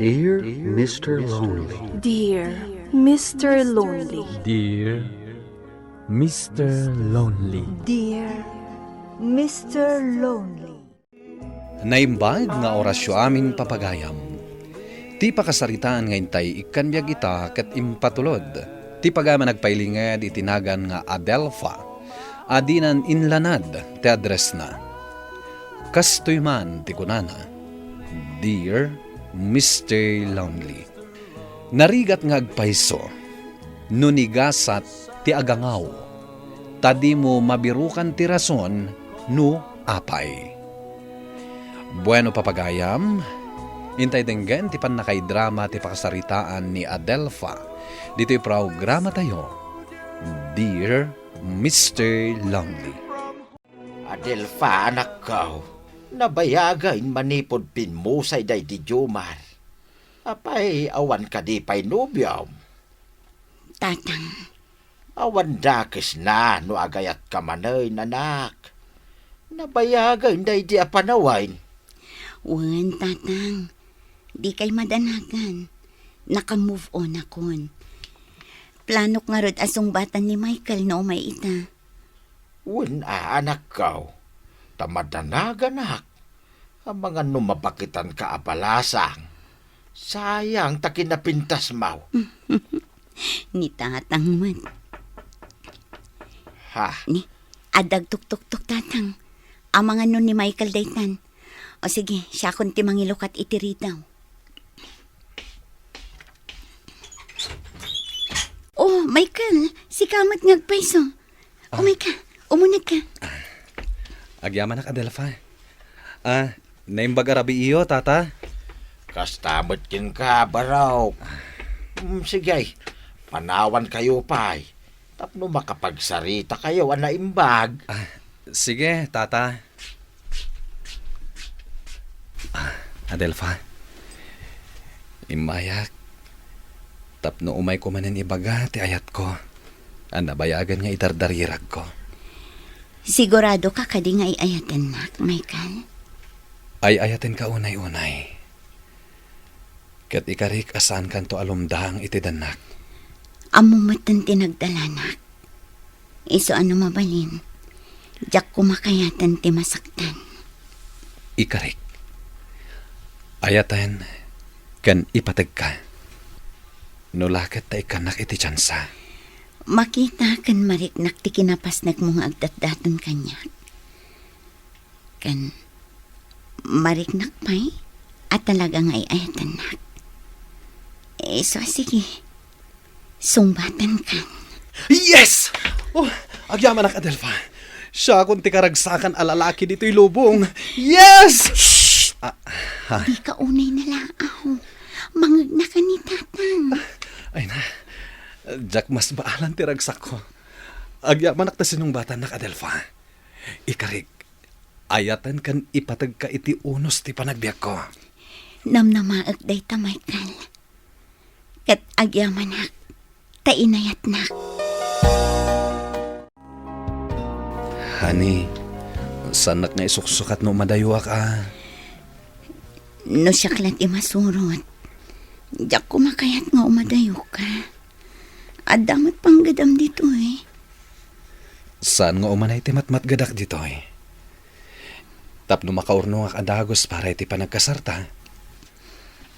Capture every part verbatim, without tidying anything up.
Dear Mister Lonely. Dear Mister Lonely. Dear Mister Lonely. Dear Mister Lonely. Naimbag nga orasyo amin, papagayam. Ti pakasaritaan nga intay ikkan biag ita ket impatulod ti pagayam a nagpailinged iti nagan nga Adelfa a dinan inlanad ti addressna. Kastoy man ti kunana, "Dear Mister Lonely, narigat nga agpayso no nigasat ti agangaw, ta dimo mabirukan ti rason no apay." Bueno, papagayam, intay denggen ti pannakaidrama ti pakasaritaan ni Adelfa ditoy programatayo, Dear Mister Lonely. Adelfa, anakko, nabayagen manipud pimmusay daydi Jomar. Apay, awan kadi pay nobiom? Tatang. Awan dakesna no agayatka manen, anak. Nabayagen daydi a panawen. Wen, Tatang. Dikay madanagan. Naka-move on akon. Planok ngarud a sungbatan ni Michael no umay ita. Wen a, anakko, ta madanaganak. Amangan no mabakitanka a balasang. Sayang ta kinapintasmo. Ni Tatang met. Ha? Ni, adda agtuktuktok, Tatang. Amangan no ni Michael daytan. O sige, siakon ti mangilukat iti ridaw. Oh, Michael, sika met nga agpayso. Ah. Umay ka, umuneg ka. Agyamanak, Adelfa. Ah, naimbag a rabii, tata? Kasta met kenka, barok. Mm, sige, panawankayo pay tapno makapagsarita kayo a naimbag. Ah, sige, tata. Ah, Adelfa, immayak tapno umayko manen ibaga ti ayatko a nabayagen nga idardariragko. Sigurado ka kadi nga iayatennak, Michael? Ay-ayatenka unay-unay. Ket ikarik a saankanto a lumdang iti dannak. Ammo metten ti nagdalanak. Isu a no mabalin, diak koma kayaten ti masaktan. Ikarik, ayaten ken ipategka. No la ket ta ikkannak iti tiansa. Makita ken mariknak ti kinapasnekmo nga agdatdaton kaniak. Ken mariknak pay a talaga nga iayatennak. Isu a sige, sungbatankan. Yes! Oh, agyamanak, Adelfa. Siakon ti karagsakan a lalaki ditoy lubong. Yes! Shh! Ah, ha? Dika unay nalaaw. Mangegna ka ni Tatang. Ay na, diak masbaalan ti ragsakko. Agyamanak ta sinungbatannak, Adelfa. Ikarik, ayaten ken ipategka iti unos ti panagbiagko. Namnamaek dayta, Michael. Ket agyamanak ta inayatnak. Honey, saannak nga isuksukat no umadayoak a. No siak la ti masurot, diak koma kayat nga umadayoka. Adda met panggedam ditoy. Saan nga umanay ti matmatgedak ditoy? Tapno makaurnongak a dagus para iti panagkasarta,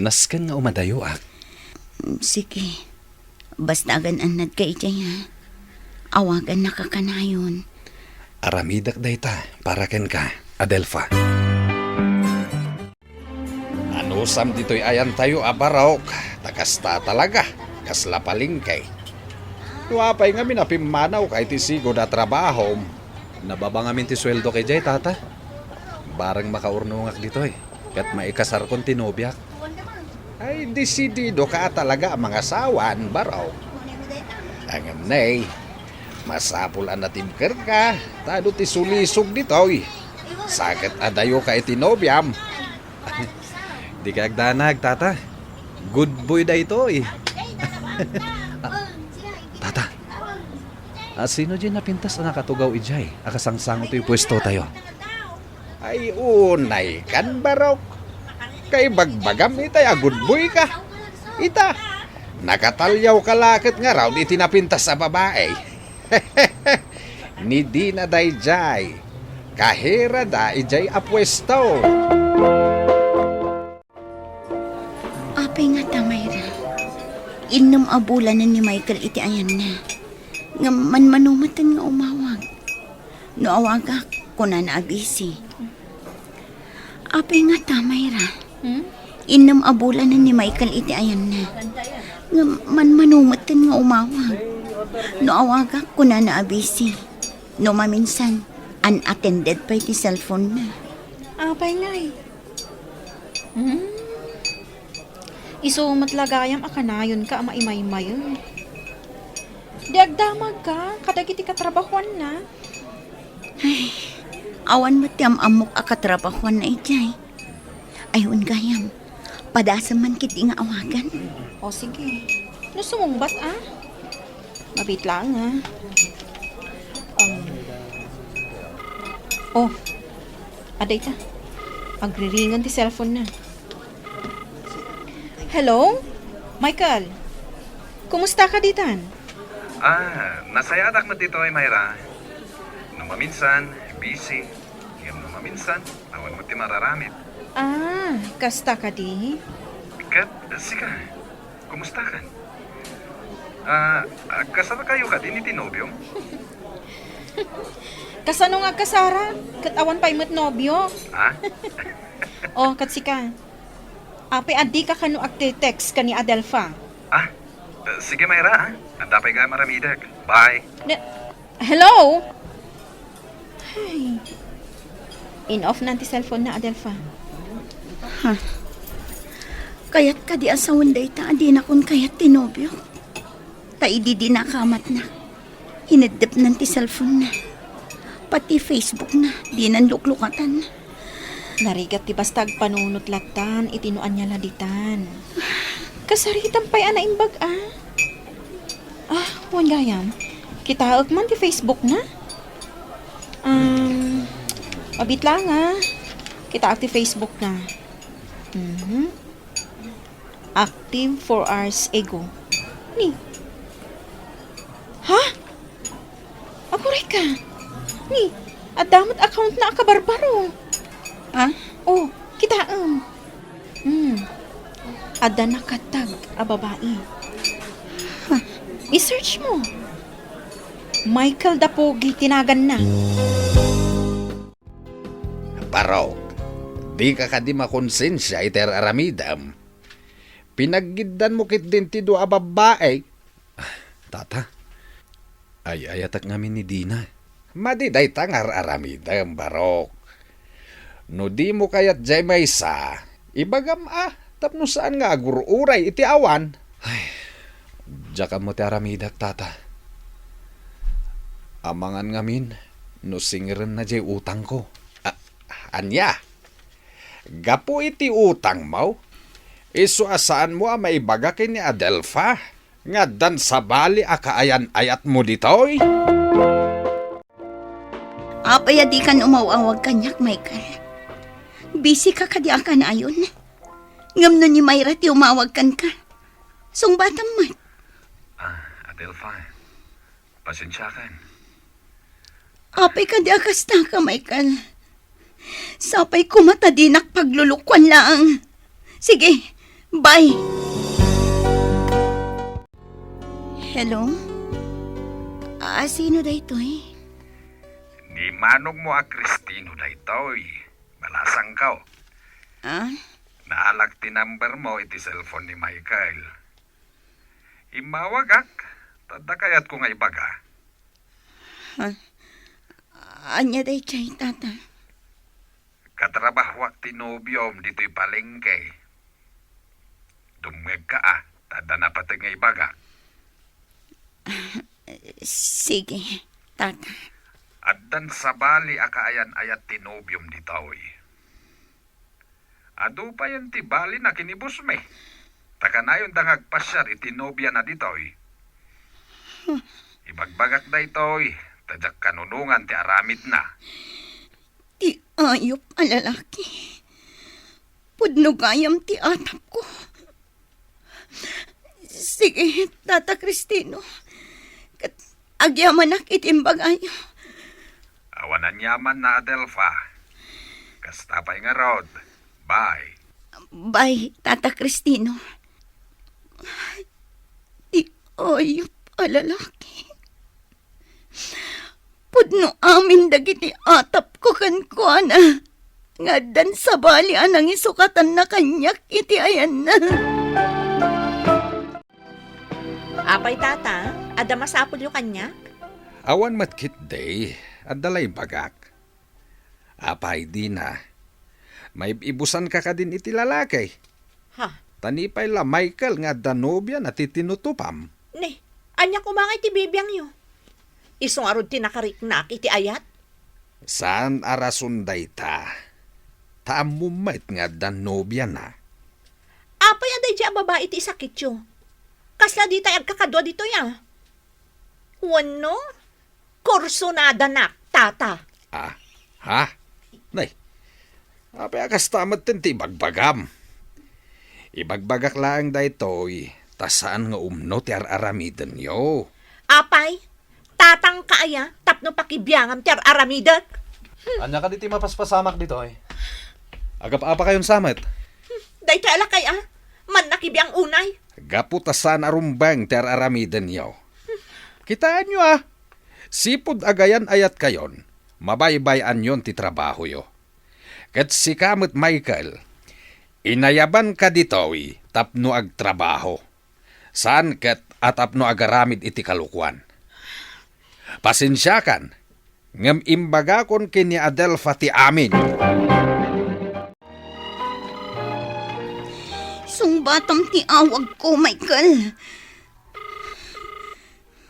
nasken nga umadayoak. Sige. Basta agan-annadka idiay, ha? Awagannaka kanayon. Aramidek dayta para kenka, Adelfa. Anusam ditoy ayantayo a barok, ta kasta talaga, kasla palengke. No apay ngamin a pimmanawka iti sigud a trabahom, nababa ngamin ti sueldo idiay, tata. Bareng makaurnongak ditoy, ket maikasarkon ti nobiak. Ay, desididoka a talaga a mangasawan, barok. Ngem nay, masapul a natimkerka, ta adu ti sulisog ditoy. Sa ket adayoka iti nobiam. Dika agdanag, tata. Good boy daytoy. Tata, a, sino diay napintas a nakatugaw idiay a kasangsango toy puestotayo? Ay, unaykan, barok. Kaibagbagam itay a gudboyka. Ita, nakataliawka la ket ngarud iti napintas a babai. Ni Dina daydiay, kahirada idiay a puesto. Apay ngata, Myra? Innem a bulanen ni Michael iti ayanna. Ngem manmano metten nga umawag. No awagak, kunana a busy. Apay ngata, Myra? Hmm? Innem a bulanen ni Michael iti ayanna. Ngem manmano metten nga umawag. No awagak, kunana a busy. No maminsan, unattended pay ti cellphone-na. Apay ngay? Hmm. Isu met la gayam a kanayonka a maimaymayen. Di agdamagka kadagiti katrabahuanna? Ay, awan met ti am-ammok a katrabahuanna idiay. Ay, wen gayam. Padasem man ketdi nga awagan. O, sige. No sumungbat, a? Mabit laeng, a. Um, oh, adda ita. Agriringen ti cellphone-na. Hello? Michael? Kumustaka ditan? Ah, nasayaadak met ditoy, Myra. No maminsan, busy. Ngem no maminsan, awan met ti mararamid. Ah, kasta kadi? Ket, sika, kumustakan? Ah, agkasarakayo kadi ni ti nobiom? Kasano nga agkasara? Ket awan pay met nobio. Ah? Oh, ket sika? Apay a dika kano agte-text ken ni Adelfa? Ah, sige, Myra, ah. Adda pay gayam aramidek. Bye. Ne-, hello? Ay. In-off-na ti cellphone-na, Adelfa. Ha? Kayat kadi a sawen dayta a dinakon kayat ti nobiok? Ta idi dinakamatna, ineddepnan ti cellphone-na. Pati Facebook-na, dinan luklukatan. Narigat ti basta agpanunot lattan iti no ania la ditan. Kasaritam pay a naimbag, a? Ah, wen gayam. Kitaek man ti Facebook-na? Um, mabit laeng, a. Kitaek ti Facebook-na. Mhm. Active four hours ago. Ni? Ha? Aguray ka. Ni, adda met account-na a kabarbaro. Ha? Oh, kitaem. Hmm. Adda nakatag a babai. Ha? I-search mo. Michael Dapogi ti naganna. Barok, dika kadi makonsensia iti ar-aramidem? Pinaggiddanmo ketdin ti dua a babbai. Ah, tata, ay-ayatek ngamin ni Dina. Madi dayta nga ar-aramidem, Barok. No dimo kayat diay maysa, ibagam a, tapno saan nga agur-uray iti awan. Ay, diak ammo ti aramidek, tata. Amangan ngamin no singirenna diay utangko. A-, ania? Gapu iti utangmo, isu a saanmo a maibaga ken ni Adelfa nga addan sabali a kaayan-ayatmo ditoy? Apay a dikan umaw-awag kaniak, Michael? Busy ka kadi a kanayon? Ngem no ni Myra ti umawag kenka, sungbatam met. Ah, Adelfa, pasensiakan. Apay kadi a kasta ka, Michael? Sapay koma ta dinak paglulukuan laeng. Sige, bye. Hello? A, sino daytoy? Ni manongmo a Cristino daytoy. Balasangko. Ah? Naalak ti number mo iti cellphone ni Michael. Immawagak, ta adda kayatko nga ibaga. Ha? Ania daydiay, tata? Katrabahuak ti nobiom ditoy palengke. Dumngegka a, ta adda napateg nga ibagak. Sige, tata. Addan sabali a kaayan-ayat ti nobiom ditoy. Adu payen ti balina ken ni Bosme. Ta kanayonda nga agpasiar iti nobiana ditoy. Ibagbagak daytoy, ta diak kanunongan ti aramidna. Ti ayup a lalaki. Pudno gayam ti atapko. Sige, Tata Cristino. Ket agyamanak iti imbagayo. Awan aniamanna, Adelfa. Kasta pay ngarud. Bye. Bye, Tata Cristino. Ti ayup a lalaki. Pudno amin dagiti atapko kenkuana nga addan sabali a nangisukatanna kaniak iti ayanna. Apay, Tata, adda masapulyo kaniak? Awan met ketdi, adda la imbagak. Apay, Dina, maib-ibusanka kadin iti lalaki? Ha? Ta ni pay la Michael nga adda nobiana ti tinutupam. Ne, ania koma nga iti bibiangyo? Isu ngarud ti nakariknak iti ayat? Saan a rason dayta. Ta ammom met nga adda nobiana. Apay a daydiay a babai ti isakityo? Kasla ditay agkakadua ditoy a? Wenno, kursunadanak, Tata. Ah, ha? Nay, apay a kasta metten ti ibagbagam? Ibagbagak laeng daytoy, ta saan nga umno ti ar-aramidenyo. Apay, tatangka aya tapno pakibiangam ti ar-aramidek? Ania kadi ti mapaspasamak ditoy? Agap-apakayon sa met? Daytoy a lakay a, mannakibiang unay. Gapu ta saan a rumbeng ti ar-aramidenyo. Kitaenyo a, sipud agayan-ayatkayon, mabaybay-anyon ti trabahoyo. Ket sika met, Michael, inayabanka ditoy tapno agtrabaho. Saan ket a tapno agaramid iti kalokuan. Pasensiakan, ngem imbagakon ken ni Adelfa ti amin. Sungbatam ti awagko, Michael.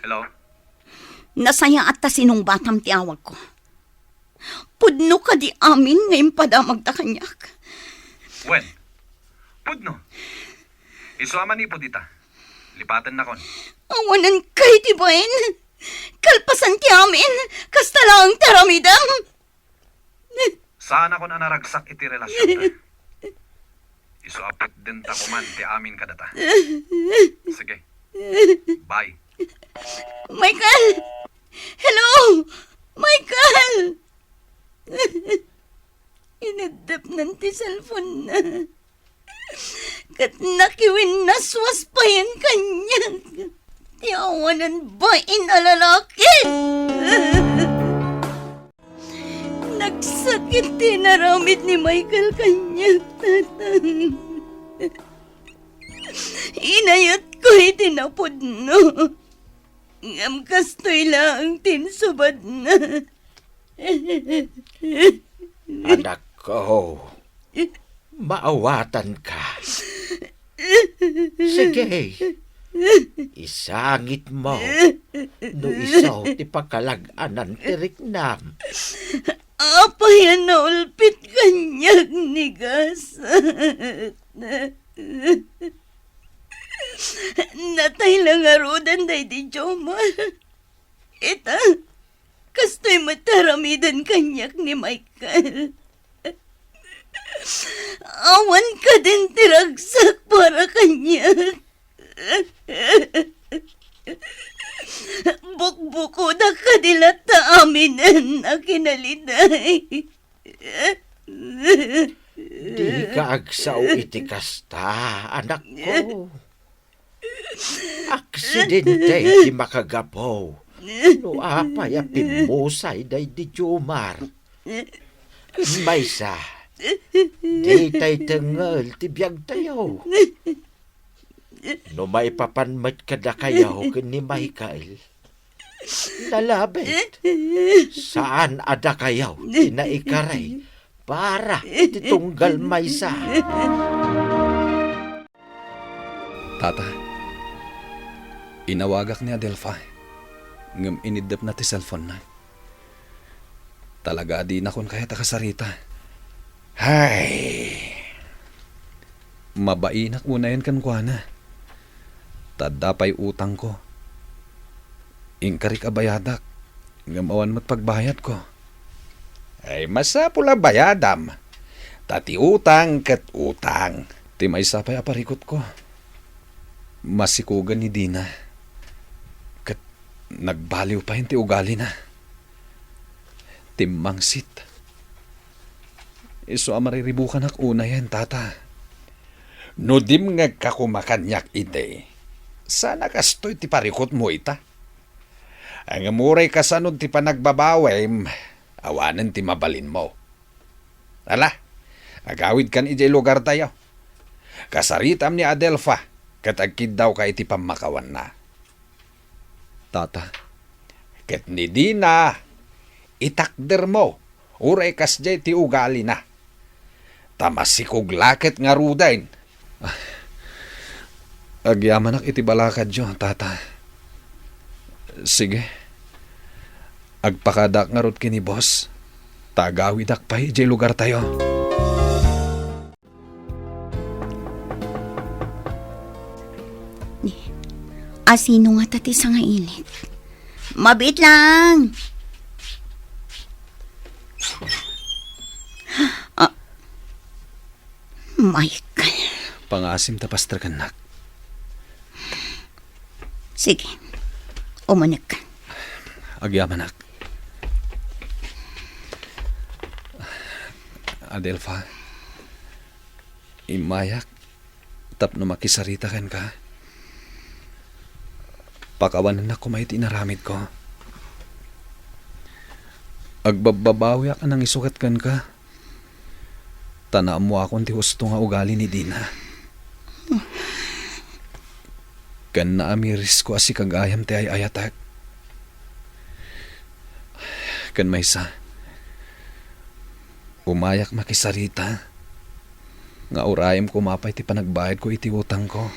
Hello? Nasayaat ta sinungbatam ti awagko. Pudno kadi amin nga impadamagta kaniak? Wen, pudno. Isu a manipud ita, lipatennakon. Awanenka iti bain. Kalpasan ti amin, kasta laeng ti aramidem. Saanakon a naragsak iti relasionta. Isu a putdenta koman ti amin kadata. Sige. Bye. Michael! Hello! Michael! Ineddepnan ti cellphone-na. Ket nakiwinnaswas payen kaniak ti awanen bain a lalaki. Nagsakit ti inaramid ni Michael kaniak, Tatang. Inayatko iti napudno. Ngem kastoy laeng ti insubadna. Anakko, maawatanka. Sige, isangitmo no isu ti pakalag-anan ti riknam. Apay a naulpit kaniak ni Gasat? Natay la ngaruden daydi Jomar. Ita, kastoy met ti aramiden kaniak ni Michael. Awan kadin ti ragsak para kaniak. Bukbukodak kadi latta aminen a kinaliday. Dika agsao iti kasta, anakko. Aksidente ti makagapu no apay a pimmusay daydi Jomar. Maysa, ditay tengngel ti biagtayo. No maipapan met kadakayo ken ni Michael, nalabit. Saan a dakayo ti naikari para iti tunggal maysa. Tata, inawagak ni Adelfa, ngem iniddepna ti cellphone-na. Talaga a dinakon kayat a kasarita. Hay! Mabainak unayen kenkuana. Ta adda pay utangko. Inkarik a bayadak, ngem awan met pagbayadko. Ay, masapul a bayadam. Ta ti utang ket utang. Ti maysa pay a parikutko, masikugen ni Dina. Ket nagbaliw pay ti ugalina. Timmangsit. Isu a mariribukanak unayen, Tata. No dimngegka koma kaniak idi, saan a kastoy ti parikutmo ita. Ngem uray kasano ti panagbabawim, awanen ti mabalinmo. Ala, agawidkan idiay lugartayo. Kasaritam ni Adelfa, ket agkiddawka iti pammakawanna. Tata. Ket ni Dina, itakdermo, uray kasdiay ti ugalina. Ta masikog la ket ngaruden. Agyamanak iti balakadyo, Tata. Sige. Agpakadaak ngarud ken ni Boss, ta agawidak pay idiay lugartayo. Asino ngata ti sangainit? Mabiit lang! Ah, Michael. Pangaasim ta, Pastor, kennak. Sige. Umunegka. Agyamanak. Adelfa, immayak tapno makisarita kenka. Pakawanennak koma iti inaramidko. Agbabbabawiak a nangisukat kenka. Ta naammoakon ti husto nga ugali ni Dina. Ken naamirisko a sika gayam ti ay-ayatek. Ken maysa, umayak makisarita nga urayem koma pay ti panagbayadko iti utangko.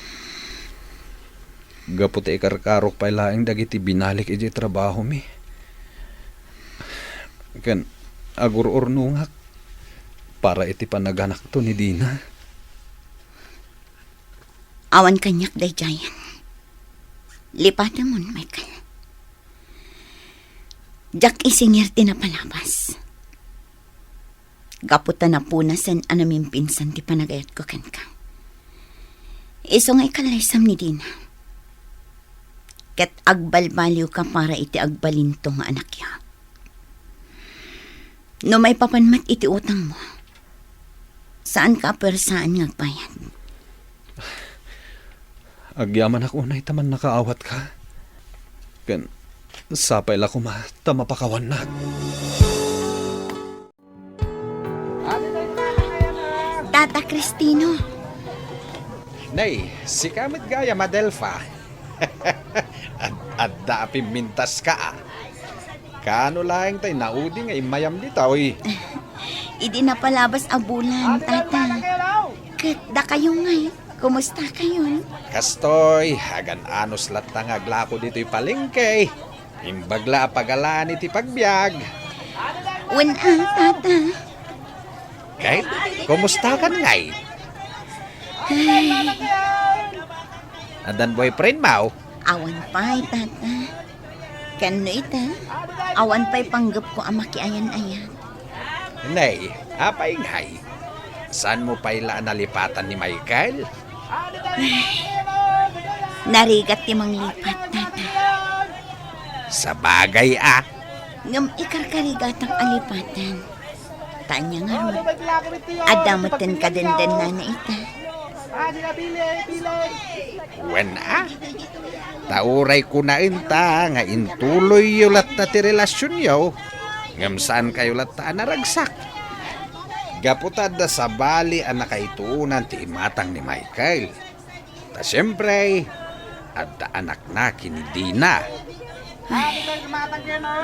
Gapu ta ikarkarok pay laeng dagiti binalik idiay trabahomi. Ken agur-urnongak para iti panaganakto ni Dina. Awan kaniak daydiayen. Lipatemon, Michael. Diak isingir ti napalabas. Gapu ta napunasen a namimpinsan ti panagayatko kenka. Isu nga ikallaysam ni Dina. Ket agbalbaliwka para iti agbalinto nga anakyo. No maipapan met iti utangmo, saanka a puersaan nga agbayad. Agyamanak unay ta mannakaawatka. Ken sapay la koma ta mapakawannak. Tata Cristino. Nay, sika met gayam, Adelfa. Ad-, adda a pimmintaska, a. Kaano laeng tay naudi nga immayam ditoy? Idi napalabas a bulan, Tata. Ket dakayo ngay, kumustakayon? Kastoy, agan-anos latta nga aglako ditoy palengke. Imbag la a pagalaan iti pagbiag. Wen a, Tata. Kay, kumustakan ngay? Ay. Addan boyfriend mo? Awan pay, Tata. Ken no ita, awan pay panggepko a makiayan-ayan. Nay, apay ngay? Saanmo pay la a nalipatan ni Michael? Ay, narigat ti manglipat, Tata. Sabagay a. Ngem ikarkarigatak a lipaten. Ta ania ngarud, adda metten kadendennana ita. Wen a, ta uray kunaenta nga intuloyyo latta ti relasionyo, ngem saankayo latta a naragsak. Gapu ta adda sabali a nakaituonan ti imatang ni Michael. Ta siempre, adda anakna ken ni Dina. Ay,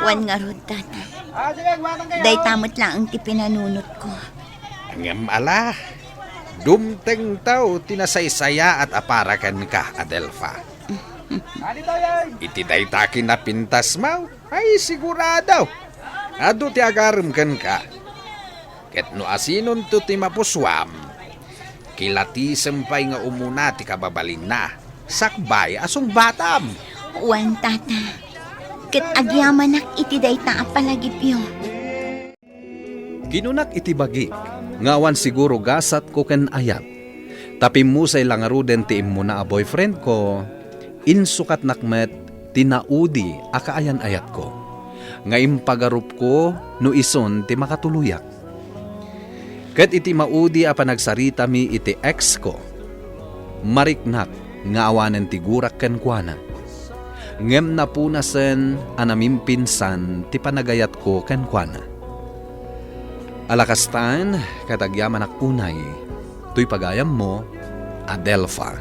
wen ngarud, Tata. Dayta met laeng ti pinanunotko. Ngem ala, dumtengto ti nasaysayaat a para kenka, Adelfa. Iti dayta kinapintasmo, ay sigurado, adu ti agarem kenka. Ket no asinonto ti mapusuam, kilatisem pay nga umuna ti kababalinna, sakbay a sungbatam. Wen, Tata, ket agyamanak iti dayta a palagipyo. Kinunak iti bagik, nga awan siguro gasatko ken ayat. Ta pimmusay la ngaruden ti immuna a boyfriendko, insukatnak met ti naudi a kaayan-ayatko, nga impagarupko no isun ti makatuloyak. Ket iti maudi a panagsaritami iti exko, mariknak nga awanen ti gurak kenkuana. Ngem napunasen a namimpinsan ti panagayatko kenkuana. Ala kastan, ket agyamanak unay, toy pagayammo, Adelfa.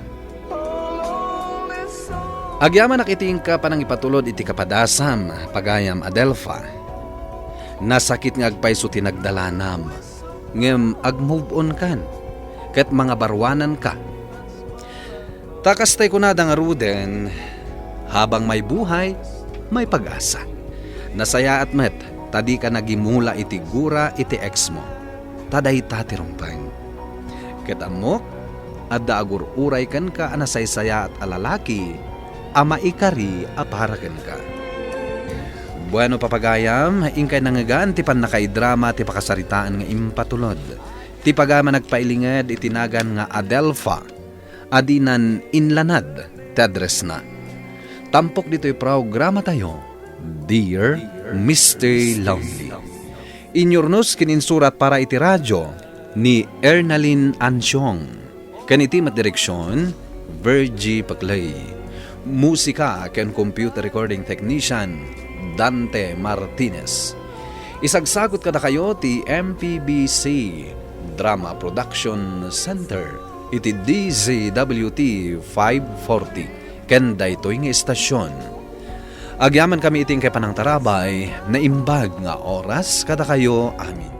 Agyamanak iti inka panangipatulod iti kapadasam, pagayam Adelfa. Nasakit nga agpayso ti nagdalanam, ngem ag-move on kan, ket mangabaruananka. Ta kastay kunada ngaruden, habang may buhay, may pag-asa. Nasayaat met ta dika nagimula iti gura iti exmo. Ta dayta ti rumbeng. Ket ammok, adda agur-uray kenka a nasaysayaat a lalaki a maikari a para kenka. Bueno, papagayam, inkay nangngegan ti pannakaidrama ti pakasaritaan nga impatulod. Ti pagayam a nagpailinged iti nagan nga Adelfa, a dinan inlanad ti addressna. Tampok ditoy programatayo, Dear Mister Lonely. Inyurnos ken insurat para iti radio ni Ernalyn Ansiong. Ken iti met direksion, Virgie Paclay. Musika ken computer recording technician, Dante Martinez. Isagsagut kadakayo ti M P B C Drama Production Center iti D Z W T five forty ken daytoy nga istasyon. Agyamankami iti inkay panangtarabay, naimbag nga oras kadakayo amin.